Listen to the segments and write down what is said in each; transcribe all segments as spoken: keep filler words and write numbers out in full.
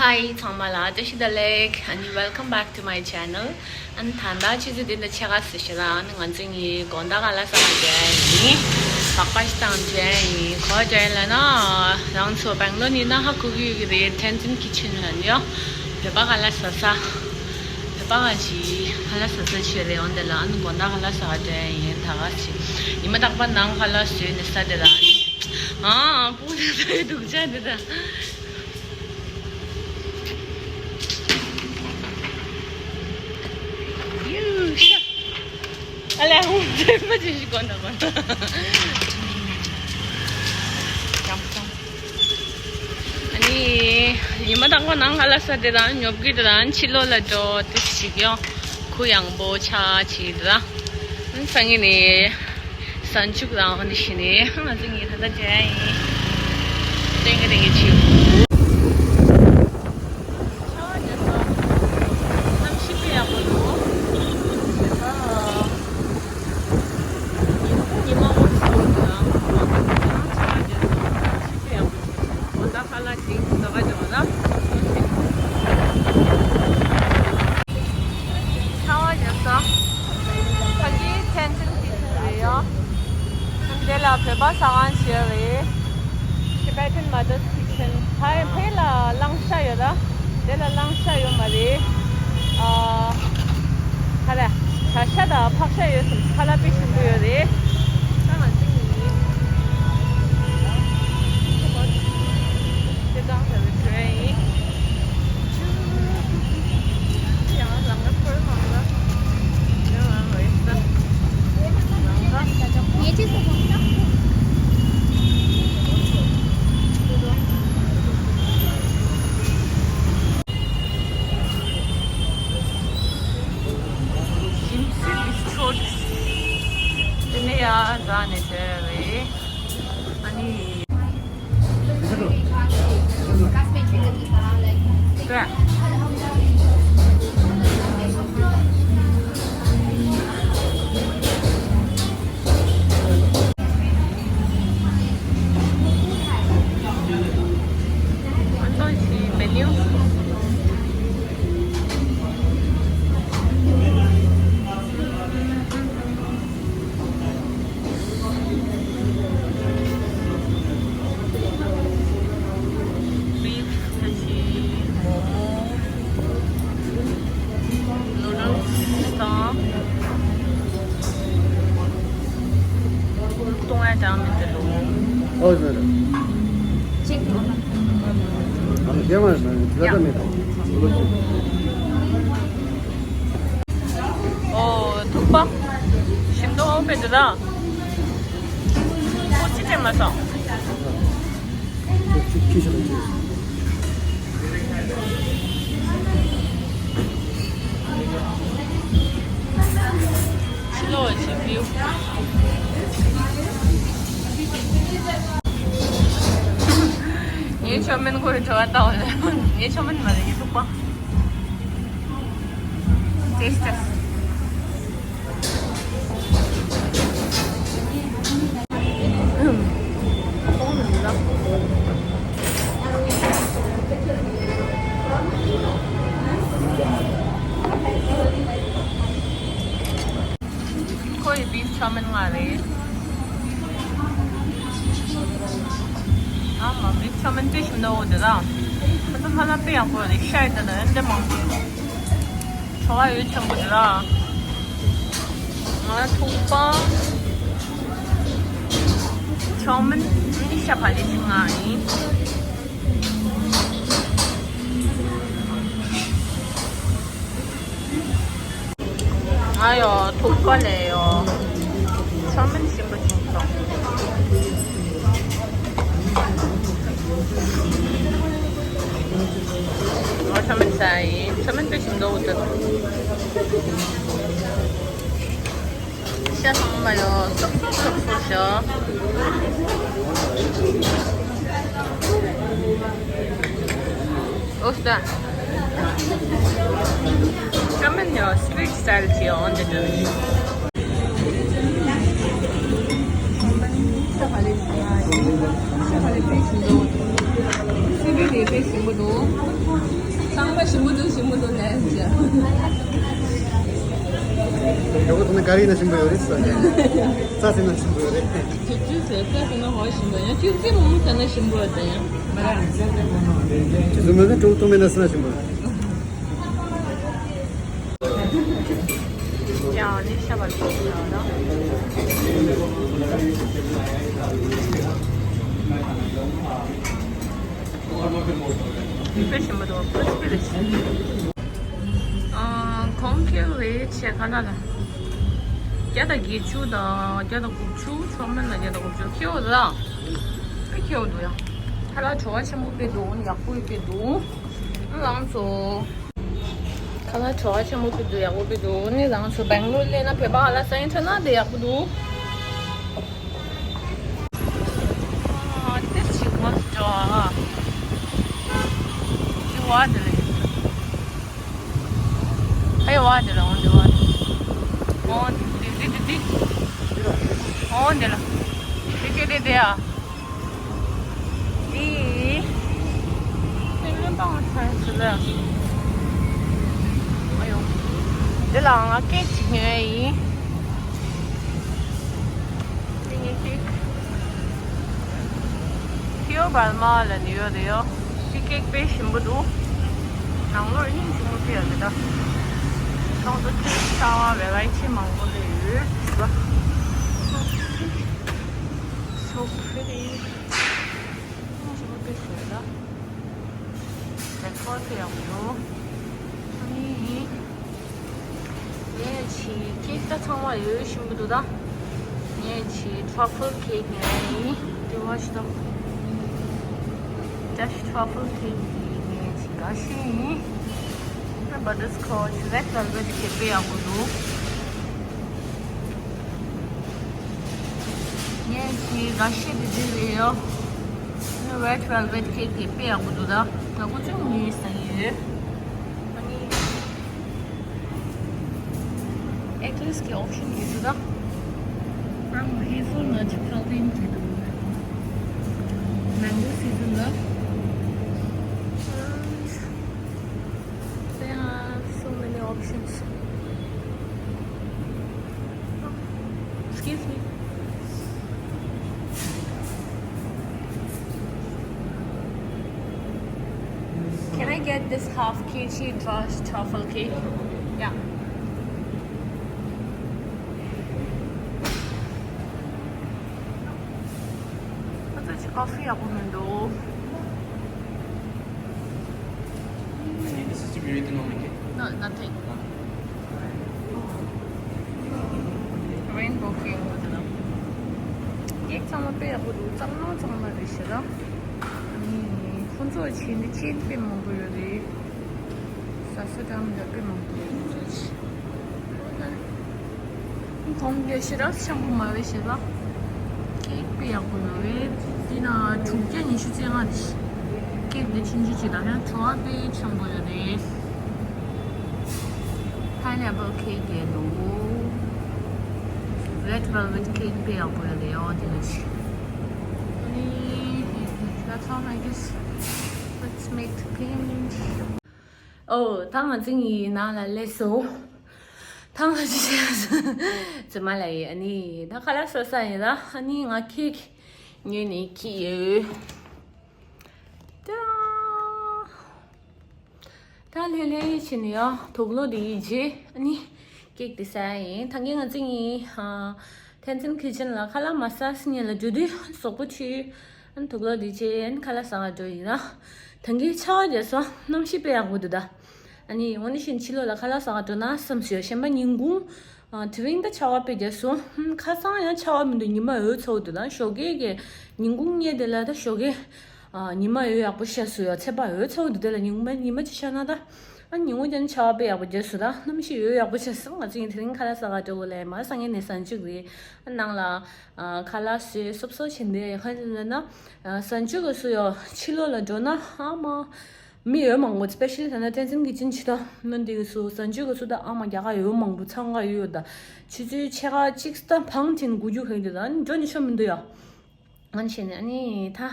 Hi ཚང་མ་ལ་བཀྲ་ཤིས་བདེ་ལེགས། ཨ་ནི་welcome back to my channel. ཨ་ནི་ད་ལྟ་ཆུ་ཚོད་འདི་འདྲ་ཕྱེད་ཀ་ཟིན་ཤག་ར། ཨ་ནི་ང་ཚོ་གཉིས་དགོང་དག་ཁ་ལག་ཟ་ག་འགྲོ་ཡ་ཡིན། སྦག་སྦག་ཞིག་བཏང་འགྲོ་ཡ་ཡིན། ག་པར་འགྲོ་ཡ་ཡིན་ལབ་ན། རང་ཚོ་སྦེང་ལོར་ནི་ན་ཧ་གོ་གི་ཡོད་ཀྱི་རེད། Tenzen Kitchen ལབ་ནི་ཡོད། བོད་པ་ཁ་ལག་ཟ་ས། བོད་པ་ཁ་ཅིག་ཁ་ལག་ཟ་ས་ཅིག་རེད། འོན་ཏེ་ལ་ཨ་ནི་དགོང་དག་ཁ་ལག་ཟ་ག་འགྲོ་ཡ་ཡིན། ད་ག་ཅིག་ཉི་མ་རྟག་པར་ནང་ཁ་ལག་བཟོས་ནས་ཟ་དེ་ལ་ཨ་ནི། ཨ་ཨ་སྤུ་གུ་དང་ད་ཡོད་སྡུག་ཅག་འདི་ད། ཡུ་ཤ། ཨ་ལས་ཧུང་ཚེ་མ་ཅི་ཞིག་གོ་ན་གོ་ན། ཨ་ནི་ཉི་མ་དང་པོ་ནང་ཁ་ལག་ཟ་དེ་དང་ཉོབ་གི་དེ་དང་ཕྱི་ལོགས་ལ་འགྲོ་དེ་ཞིག་ཡོང་། གུ་ཡངས་པོ་ཆགས་ཅིག་དེ་དང་། སང་ཉིན་ནི། གཟའ་མཇུག་རང་འདི་བཞིན་ནི་ང་ཚོ་གཉིས་ད་ལྟ་མཇལ་ཡིན། ཏེང་ཀི་ཏེང་ཀི་བྱེད། ཆར་པ་བརྒྱབ་སོང་། གནམ་གཤིས་དཔེ་ཡག་པོ་འདུག་ཨ། ཉི་མ་ཉི་མ་འོད་ཟེར་འདུག་ཨ། ཆར་པ་བརྒྱབ་སོང་། གནམ་གཤིས་དཔེ་ཡག་པོ་འདུག་འོ་ད་ཁ་ལག་ཅིག་ཟ་ག་འགྲོ་ན། ཆར་པ་བརྒྱབ་སོང་། ཕ་གི་Tenzen Kitchen རེད་ཡ། འདི་ལ་བོད་པ་ཟ་ཁང་ཞིག་རེད། Tibetan Mother's Kitchen. ཕ་ཕ་ལ་གླང་ཤ་ཡོད་ད། འདི་ལ་གླང་ཤ་ཡོད་མ་རེད། ཨ། ཁ་ལག་བྱ་ཤ་དང་ཕག་ཤ་ཡོད་ཟེར། ཁ་ལག་དཔེ་ཞིམ་པོ་ཡོད་རེད། ད་ང་ཚོ་གཉིས། དེ་དང་དེ་བའི་བྲོས་ཡིན། ཡང་ལམ་ཁ་འཁོར་མང་ལ། ཡང་ལམ་ཁ་ཡོད་ས། ལམ་ཁ། ངས་ཅི་སོང་། ཞིམ་སི་བི་སི་ཀོཊ། དེ་ནས་ཡར་འཛེགས་ནས་བྱས་རེད། ཨ་ནི། Beef, veggie, momo, noodles དང་། བཏུང་ཡ་ཅང་མི་འདུག་ཨོ་ཟེར། ཅིག་ཨ་ནི་རྒྱ་མ་ན་ཇི་ལ་མེད་དང་། ཨོ་ཐུག་པ། ཞིམ་མདོག་དཔེ་འདུག་ད། ཁོ་ཅི་སྤྲད་མ་སོང་། ཕྱི་ལོགས་ཀྱི་བིའུ། ངའི་ཆོ་མིན་ཁོའི་བྲོ་བ་ལྟ་བ་ལ། ངའི་ཆོ་མིན་མ་རེད། ངའི་ཐུག་པ། Taste test. ཁོ་ཡི་བིབ་ཆོ་མིན་ང་རེད། ཨ་མ་བིབ་ཆོ་མིན་དཔེ་ཞིམ་འདུག་འོ་དེ་ར། ཁོ་ཚོ་ཁ་ལག་དཔེ་ཡག་པོ་རེད། ཤ་ཡི་དེ་ན་ཡོན་ཏན་མང་པོ་འདུག་ཆོ་ག་ཡོད་ཆེན་པོ་དེ་ར། ང་ཐུག་པ། ཆོ་མིན་ནི་ཤ་བ་ལེ་ཆུང་ང་ཡིན། ང་ཡོ་ཐུག་པ་ལས་ཡོ། ཆོ་མིན་ཞིམ་པོ་བྱུང་སོང་། ང་ཆོ་མིན་ཟ་ཡིན། ཆོ་མིན་དཔེ་ཞིམ་འདུག་འོ་དེ། ཤ་ཚང་མ་ཡོ། སོབ་སོབ་སོབ་སོབ་ཤོ། ཨོ་ཤ། ཆོ་མིན་ཡོ། སི་ཊི་རིཊ་སི་ཊའིལ་གྱི་ཡོ། འོན་ཏེ་དེ་ནི། ཤ་བ་ལེ་ཤ་ཡིན། ཤ་བ་ལེ་དཔེ་ཞིམ་འདུག་སི་ཝི་ དེ་དཔེ་ཞིམ་པོ་འདུག་ཚང་མ་ཞིམ་པོ་འདུག་ཞིམ་པོ་འདུག་ལབ་ཀྱི། ཡོག་པོ་ཐུག་ན་ག་རེ་ཡིན་ན་ཞིམ་པོ་ཡོད་རེད་ཟེར། རྩྭ་ཟེར་ན་ཞིམ་པོ་ཡོད་རེད། ཅིག་ཅུ་ཟེར་རྩྭ་ཟེར་ན་ཧོ་ཞིམ་པོ་ཡང་ཅིག་ཅིག་མོ་མོ་ཟེར་ན་ཞིམ་པོ་ཡོད་ད་ཡང་མ་རེད། ཅི་ཟེར་མོ་ཟེར་ཀྲུག་ཏུ་མེད་ན་ཟེར་ན་ཞིམ་པོ། ཡང་ནི་ཤ་བར་གྱི་ཡང་ན། དཔེ་ཞིམ་པོ་འདུག་དཔེ་དཔེ་རེད། ཨ། གོང་ཁེ་བའི་ཆེ་ཁ་ན་ལ། བརྒྱ་དང་བརྒྱད་ཅུ་དང་བརྒྱ་དང་དགུ་བཅུ་ཆོག་མིན་ལ་བརྒྱ་དང་དགུ་བཅུ་ཁེ་བོ་ལ། དཔེ་ཁེ་བོ་འདུག་ཡ། ཁ་ལག་བྲོ་བ་ཆེན་པོ་དཔེ་འདུག་ཡག་པོ་དཔེ་འདུག་ལང་ཚོ། ཁ་ལག་བྲོ་བ་ཆེན་པོ་དཔེ་འདུག་ཡག་པོ་དཔེ་འདུག་ནི་ལང་ཚོ་སྦེང་ལོར་སླེབས་ན་བོད་པ་ཧ་ལ་ས་ཡིན་ཁྲ་ན་དེ་ཡག་པོ་འདུག་ཨ། དེ་ཞིག་མ་འགྲོ་ཨ། དེ་བ་དེ་ལས། ཨེ་བ་དེ་ལ་འོང་དེ་བ་དེ། འོང་དེ་དེ་དེ་དེ། འོང་དེ་ལ། དེ་དེ་དེ་དེ་ཨ། འདི། སེམས་ལ་སྤང་ཚར་ཟེར་ལ། ཨ་ཡོ། འདི་ལ་ང་སྐད་ཅིག་ཉོས་ཡིན། འདི་ངའི་ཁྱི། ཁྱིའུ་བལ་མ་ལ་ནི་ཡོད་དེ་ཡོ། ཁྱི་ཁྱི་དཔེ་ཞིམ་པོ་འདུག་ནང་ལོགས་སྙིང་རྗེ་མོ་དཔེ་ཡོད་དེ་ད། ཁོང་ཚོ་ཁྱི་ཤ་བ་བེ་རའི་ཊི་མང་པོ་ལས་ཡོད། So pretty. ཞིམ་པོ་དཔེ་ཞིག་རེད་ད། ཌེ་ཀོར་དཔེ་ཡག་པོ་འདུག་ཨ་ནི། ངས་ཆེ་ཁེག་ད་ཚང་མ་ཡོད་ཞིམ་པོ་འདུག་ད། ངས་ཆེ་ཊ་ར་ཕལ་ཁེག་ངས་ཡིན། དེ་བ་ཞིག་ད། ཌེ་ཊ་ར་ཕལ་ཁེག་ངས་ཆེ་དགའ་ཤོས་ཡིན། ད་བ་ཊར་སི་ཀོ་ཆི་རེཌ་ཝེལ་ཝེཊ་ཁེག་དཔེ་ཡག་པོ་འདུག་ངས་ཀྱི་དགའ་ཤོས་དེ་འདི་རེད་ཡོ། ནི་རེཌ་ཝེལ་ཝེཊ་ཁེག་དེ་དཔེ་ཡག་པོ་འདུག་ད། ང་ཁོ་ཚོས་ངའི་ཟ་ཡི་ཡོད། ཨ་ནི། ཨེ་ཀི་ལེར་གྱི་ཨོབ་ཤན་ཡོད་འདུག་ད། ཨ་ཧེ་ཟལ་ནཊ་པྲོ་ཊིན་གྱི་འདུག་མེང་གོ་སི་ཛན་ལ། There are so many options. Excuse me. Can I get this half K G trust truffle cake? Yeah. ཁོ་ཚོ་ཅི་ཀོ་ཕི་ཡག་པོ་མི་འདུག Any, this is to be written on the cake? No, nothing. Rainbow cake ལ་དེ་ན། ཀེག་ཚང་མ་དཔེ་ཡག་པོ་འདུག་གཙང་མ་གཙང་མ་རེད་ཤག་ད། ཨ་ནི་ཁོ་ཚོ་བྱས་ནས་ཅན་དཔེ་མང་པོ་ཡོད་རེད། ཟ་ས་འདྲ་མི་འདྲ་དཔེ་མང་པོ་ཡོད་རེད། གོང་གི་ཞེ་དྲག་ཆེན་པོ་མ་རེད་ཤག་ད། ཀེག་དཔེ་ཡག་པོ་ཡོད་རེད། འདི་ན་དྲུག་བརྒྱ་ཉི་ཤུ་རྩ་ལྔ་རེད། ཀེག་འདི་ཕྱིན་ཅི་ཅི་དང་ཡང་བྲོ་བ་དཔེ་ཆེན་པོ་ཡོད་རེད། Pineapple cake རེད་འདུག Red velvet cake དཔེ་ཡག་པོ་ཡོད་རེད་ཡོ། དེ་ལ་ཅི། ཨ་ནི། That's all, I guess. Let's make the payment. ཨོ། ད་ང་ཚོ་ཡི་ནང་ལ་སླེབས་སོང་། ཐང་ལ་ཅི་བྱས། ཙི་མ་ལ་ཡི་ཨ་ནི་ད་ཁ་ལག་ཟ་ས་ཡིན་ད། ཨ་ནི་ང་ཁེག་ཉོས་ནས་ཁྱེར་ཡོད། ཏྲ། ད་ལྷོད་ལྷོད་བྱས་ནས་ཡ་དུག་ལོག་དེ་ཡི་རྗེས་ཨ་ནི་ཀེག་དེ་ཟ་ཡ་ཡིན། ད་གིན་ང་ཚོ་ཡི་ཨ་ཐན་ཚན་ཁི་ཆན་ལ་ཁ་ལག་མ་ཟ་སྙིང་ལ་འགྲོ་དུས་ཟོག་པོ་ཆུ། ཨ་ནི་དུག་ལོག་དེ་བྱས་ཨ་ནི་ཁ་ལག་ཟ་ག་འགྲོ་ཡིན་ན། ད་གིན་ཆར་པ་རྒྱག་སོང་། གནམ་གཤིས་དཔེ་ཡག་པོ་འདུག་ད། ཨ་ནི་འོ་ན་ཕྱིན་ཕྱི་ལོགས་ལ་ཁ་ལག་ཟ་ག་འགྲོ་ན་བསམ་སོང་། གཞན་པ་ཉིན་གུང་། ཨ། དེ་རིང་ད་ཆར་པ་དཔེ་རྒྱག་སོང་། ཁ་སང་ཡང་ཆར་པ་མི་འདུག་ཉི་མ་འོད་ཚ་བོ་འདུག་ད་ཞོགས་ཀས་ཀྱི་ཉིན་གུང་ཉལ་དེ་ལ་ད་ཞོགས་ཀས། ཨ། ཉི་མ་འོད་ཡག་པོ་ཤར་སོང་ཡ། ཚེས་པ་འོད་ཚ་བོ་འདུག་དེ་ལ་ཉི་མ་ཉི་མ་ཅིག་ཤར་ན་ད། ཨ་ཉིན་གུང་ཀྱང་ཆར་པ་དཔེ་ཡག་པོ་རྒྱག་སོང་། ད་གནམ་གཤིས་འོད་ཡག་པོ་ཤར་སོང་། ང་ཚོ་ཡིན་དེ་རིང་ཁ་ལག་ཟ་ག་འགྲོ་དགོས་ལས་མ་ཟ་ངེས་ནས་གཟའ་མཇུག་རེད། ཨ་ནང་ལ་ཨ་ཁ་ལག་བཟོས་སོབ་སོབ་བྱས་འདི་ཡ་ཁ་ལ་ན། ཨ་གཟའ་མཇུག་གི་སུ་ཡོ་ཕྱི་ལོགས་ལ་འགྲོ་ན་ཨ་མ། མི་ཡོད་མང་པོ་སྤེ་ཤལ་ད་ན་ཐན་ཚན་གྱི་ཅིན་ཆི་ད་ནོ་འདི་གི་སུ་གཟའ་མཇུག་གི་སུ་ད་ཨ་མ་རྒྱ་གར་ཡོད་མང་པོ་འཚང་ག་ཡོད་ད། ཆུ་ཚོད་ཕྱེད་ཀ་གཅིག་ད་བང་ཆེན་དགུ་རྒྱུ་ཧེ་འདི་ད་འགྲོ་ནི་ཆོ་མི་འདུག་ཡ། ང་ནི་ཤེས་ནི་ཨ་ནི་ད་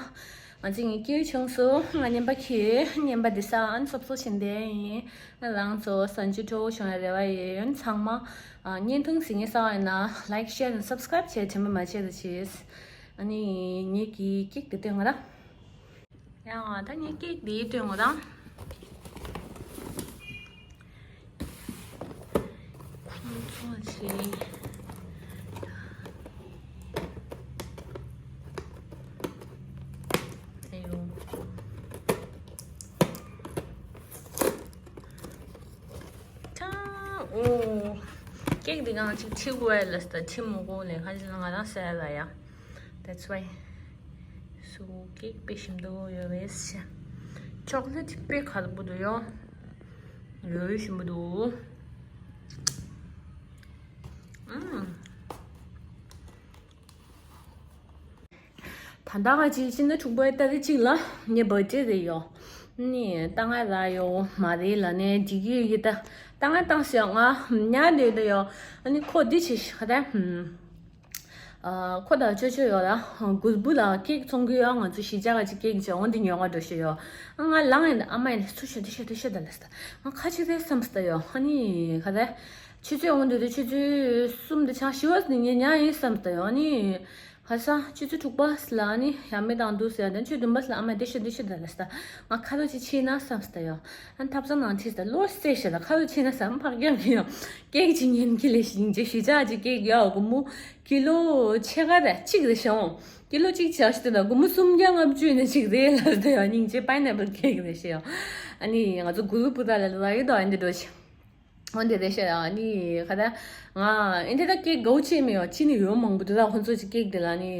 ང་ཚོ་ངའི་སྐྱེས་བུ་ཆུང་སུ་ང་རྔན་པ་ཁྱེར་རྔན་པ་འདི་ས་ཨན་སོབ་སོ་ཞིག་འདེ་ཡིན། རང་ཚོ་གཟའ་མཇུག་སྤྲོ་བོ་བྱུང་བའི་རེ་བ་ཡོད། ཚང་མ་བརྙན་ཐུང་གཟིགས་ངེས་ས་བ་ཡིན་ན་like, share and subscribe བྱས་དྲན་པ་མ་བརྗེད་རོགས་གྱིས། ཨ་ནི་ངེད་ཀྱི་ཀེག་འདི་སྟོན་ང་ར། ཡང་ད་ངས་ཀེག་འདི་སྟོན་ང་ར། ཁོང་ཚོ་ཆེ། ཨེ་ཡོ། ད་ཨོ། ཀེག་འདི་གང་ཅིག་ཁྲི་དགོས་ལ་སྟ་ཁྲི་མོ་གོ་ལེ་ཁ་ཅིག་ང་རང་ཟེར་ལ་ཡ། That's why. སུ་ཀེག་དཔེ་ཞིམ་འདུག་ཡོད་རེད་ཤག་ཅོག་ལེ་ཊི་དཔེ་ཁ་པོ་འདུག་ཡོ། ཡོད་ཞིམ་པོ་འདུག་ཨུམ། ད་ལྟ་ང་ཅིག་ཕྱི་ཟླ་དྲུག་པའི་ཏ་རིག་གཅིག་ལ་ངའི་བར་ཐི་ཌེ་རེད་ཡོ། ནི་ད་ང་ར་ཡོ་མ་རེད་ལ་ནས་འགྲིག་གི་ཡོད་ད། ད་ང་བཏང་ཟེར་ཡོ་ང་ཉལ་བསྡད་ཡོད་ད་ཡོ། ཨ་ནི་ཁོ་འདི་ཆེ་ཤག་ད། ཨ། ཁོ་དང་ཅོ་ཅོ་ཡོད་ལ། གུར་བུ་ལ་ཀེག་ཚོང་གི་ཡོད། ང་ཚོ་གཞིས་ཆགས་ཀྱི་ཀེག་བྱས་འོང་འདི་ཉོ་ག་འགྲོ་ཤེས་ཡོད། ང་ལངས་ཡིན་ཨ་མ་ཡིན་ཚུར་ཤོད་འདི་ཤོད་འདི་ཤོད་ད་ལ་ས། ང་ཁ་ཅིག་རེད་བསམ་སྟེ་ཡོད། ཨ་ནི་ག་རེ། ཆུ་ཚོད་འོང་འདི་དུས་ཆུ་ཚོད་གསུམ་དང་ཆང་བཞི་བ་ནི་ཉལ་ཉལ་ཡིན་བསམ་སྟེ་ཡོད། ཨ་ནི་ཁ་སང་ཆུ་ཚོད་དྲུག་པ་ལ་ཨ་ནི་ཡ་མེད་དང་འདུག་ཟེར་དང་ཆུ་བདུན་པ་ལ་ཨ་མ་འདི་ཤོད་འདི་ཤོད་ད་ལ་ས། ང་ཁ་ལོ་ཅིག་ཕྱིན་ན་བསམ་སྟེ་ཡོད། ཨ་ནི་ཐབ་ཚང་ནང་ཁྲིད་ད་ལོ་སེ་ཤ་ད་ཁ་ལོ་ཕྱིན་ན་བསམ་ཕག་རྒྱབ་ཀྱི་ཡོད། ཀེག་ཅིག་ཉན་གི་ལས་ཤིང་ཅེ་ཞུ་ཅག་ཅིག་ཀེག་ཡོད་སྒོར་མོ་ཀི་ལོ་ཕྱེད་ཀ་རེ་གཅིག་རེ་ཤོང་། ཀི་ལོ་གཅིག་ཆགས་ཤི་དེ་དང་སྒོར་མོ་སུམ་བརྒྱ་ལྔ་བཅུ་ནས་གཅིག་རེད་ལ་དེ་ཡང་སྙིང་རྗེ་པའི་ནེ་པལ་ཀེག་རེད་ཤི་ཡང་། ཨ་ནི་ང་ཚོ་གུ་རུ་བུ་ད་ལ་ལ་ཡོད་དོ་ཨ་འདི་འགྲོ་ཤི། འོན་ཏེ་རེད་ཤི་ཡང་ཨ་ནི་ཁ་ད་ང་ཨེ་འདི་ད་ཀེག་གའུ་ཆེ་མི་ཡོད་ཅི་ནི་ཡོད་མང་པོ་དེ་དག་ཁོང་ཚོ་ཅིག་ཀེག་དེ་ལ་ནི།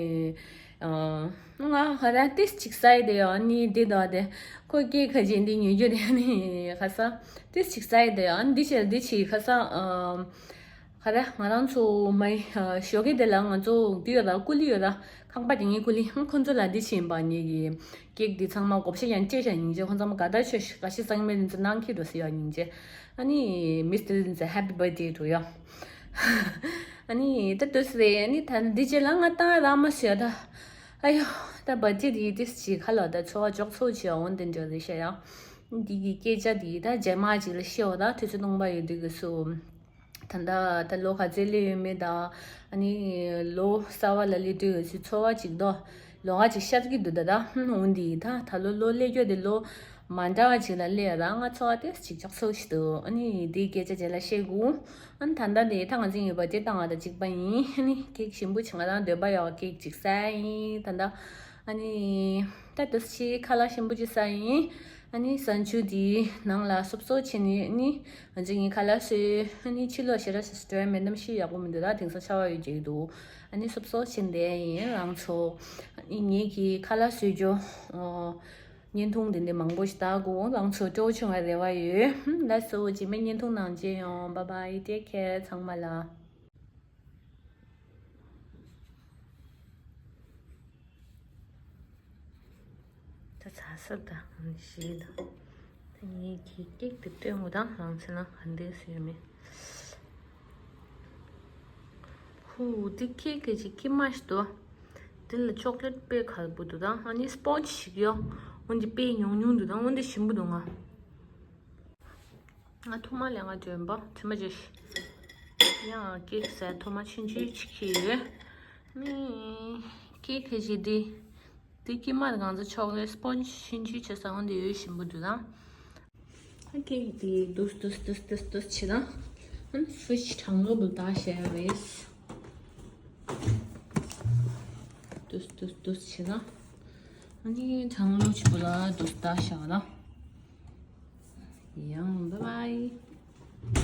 ང་ཁ་ད་ཏིས་ཅིག་སའི་དེ་ཡོད་ཨ་ནི་དེ་དོ་དེ་ཁོ་ཀེག་ཁ་ཅིག་འདི་ཉོ་རྒྱུ་དེ་ཨ་ནི་ཁ་ས་ཏིས་ཅིག་སའི་དེ་ཡོད་ཨ་ནི་འདི་ཆེ་འདི་ཆེ་ཁ་ས། ཁ་ར་ང་རང་ཚོ་མའི་ཞོགས་ཀས་དེ་ལ་ང་ཚོ་འདི་ཡོད་ད་ཀུ་ལི་ཡོད་ད་ཁང་པ་དེ་ངའི་ཀུ་ལི་ཁོང་ཚོ་ལ་འདི་བྱིན་པ་ངེད་ཀྱི་ཀེག་འདི་ཚང་མ་བགོ་བཤའ་ཡང་སྤྲད་བྱ་སྙིང་རྗེ། ཁོང་ཚང་མ་དགའ་དགའ་ཆོས་ཤིག་ག་ཤི་སང་མེད་འདི་ཚོ་གནང་ཁྱེད་འགྲོ་ཟེར་ཡ་སྙིང་རྗེ། ཨ་ནི་མིས་ཏེ་ལིན་ཛི་ཧེ་པི་བར་ཐི་ཌེ་ཊུ་ཡུ། ཨ་ནི་ད་དུས་རེད་ཨ་ནི་ད་འདི་རྗེས་ལ་ང་ཏང་ར་མ་ཟེར་ད། ཨ་ཡོ། ད་བར་ཐི་ཌེ་འདི་ཏིས་ཅིག་ཁ་ལོ་ད་ཚོ་བ་ཅོག་ཚོ་ཅིག་འོང་དེ་འགྲོ་རེད་ཤེ་ཡ། འདི་གི་སྐད་ཆ་འདི་ད་རྗེས་མ་ཅིག་ལ་ཤེས་འོ་ད་དུས་ཚོད་སྟོང་པ་ཡོད་དུས་གི་སུ། ད་ལྟ་ད་ལོ་ག་ཚོད་སླེབས་ཡོད་མེད་དང་། ཨ་ནི་ལོ་གསར་བ་ལ་སླེབས་དུས་ཚོད་ཚོར་བ་ཅིག་འདུག་ལོ་ག་ཅིག་ཤར་གྱི་འདུག་ད་ད་འོན་ཏེ་ད་ད་ལོ་ལོ་སླེབས་རྒྱུ་དེ་ལོ་མ་འདྲ་བ་ཅིག་ལ་སླེབས་ཡ་ད་ང་ཚོ་བ་དེ་ཅིག་ཅོག་ཚོགས་ཤིག་འདུག་ཨ་ནི་དེའི་སྐད་ཆ་རྗེས་ལ་བཤད་དགོས། ཨ་ནི་ད་ལྟ་དེ་ད་ང་ཚོ་ཡོད་པ་དེ་བཏང་བ་དང་གཅིག་པ་ཡིན། ཨ་ནི་ཀེག་ཞིམ་པོ་ཅིག་ང་རང་འདོད་པ་ཡོད་ཀེག་ཅིག་ཟ་ཡིན་ད་ད། ཨ་ནི་ད་དུས་ཅིག་ཁ་ལག་ཞིམ་པོ་ཅིག་ཟ་ཡིན། ཨ་ནི་གཟའ་མཇུག་འདིའི་ནང་ལ་སོབ་སོབ་བྱས་ནས་ནི་ང་ཚོ་ངའི་ཁ་ལག་བཟོས། ཨ་ནི་ཕྱི་ལོགས་ཞེ་དྲག་ཞིག་སྤྲོད་མེད་གནམ་གཤིས་ཡག་པོ་མི་འདུག་ད་དེང་སང་ཆར་པ་ཡོད་ཀྱི་འདུག་ཨ་ནི་སོབ་སོབ་བྱས་བསྡད་ཡིན་རང་ཚོ། ཨ་ནི་ངེད་ཀྱི་ཁ་ལག་བཟོས་རྒྱུ་ཨོ། བརྙན་ཐུང་འདི་འདྲ་མང་པོ་ཞིག་ལྟ་དགོས། རང་ཚོ་སྤྲོ་བྱུང་བའི་རེ་བ་ཡོད། ལགས་སོ་རྗེས་མའི་བརྙན་ཐུང་ནང་མཇལ་ཡོང་། Bye bye, take care ཚང་མ་ལ། ད་ཚ་ས་དང་ཞིག་དང་། ད་ངས་ཀྱི་ཀེག་དེ་སྟོན་དགོས་དང་རང་ཚོ་ན་ག་འདྲས་ཟེར་མེད། ཧུ་དེ་ཀེག་གི་ཅིག་ཀི་མ་ཞིག་འདུག་དེ་ལ་ཅོག་ལེཊ་དཔེ་གལ་པོ་འདུག་དང་ཨ་ནི་སྤོན་ཇི་ཞིག་ཡོད། འོན་ཏེ་དཔེ་ཉུང་ཉུང་འདུག་དང་འོན་ཏེ་ཞིམ་པོ་འདུག་ང་། ང་ཐོག་མ་ལས་ང་འདོན་པ་དྲི་མ་བརྗོད་ཤིག་ཡང་ཀེག་ཟས་ཐོག་མ་ཆུང་ཆུང་ཅིག་ཁྱེར་ཡོད། ནི་ཀེག་ཕལ་ཆེར་འདི་འདི་ཀི་མ་གང་ཚ་ཆོག་ལེ་སྤོན་ཇི་ཆུང་ཆུང་ཆེ་ས་འོན་ཏེ་ཡོད་ཞིམ་པོ་འདུག་དང་། ཨ་ཀེག་འདི་འདུས་འདུས་འདུས་འདུས་འདུས་བྱེད་དང་། ཨ་ནི་ཧྥི་ཇི་གྲང་ལོ་བུ་ད་བྱས་རེད། འདུས་འདུས་འདུས་བྱེད་དང་། ཨ་ནི་གྲང་ལོ་ཆུ་བུ་ལ་འདུས་ད་བྱས་དང་། ཡང་bye bye།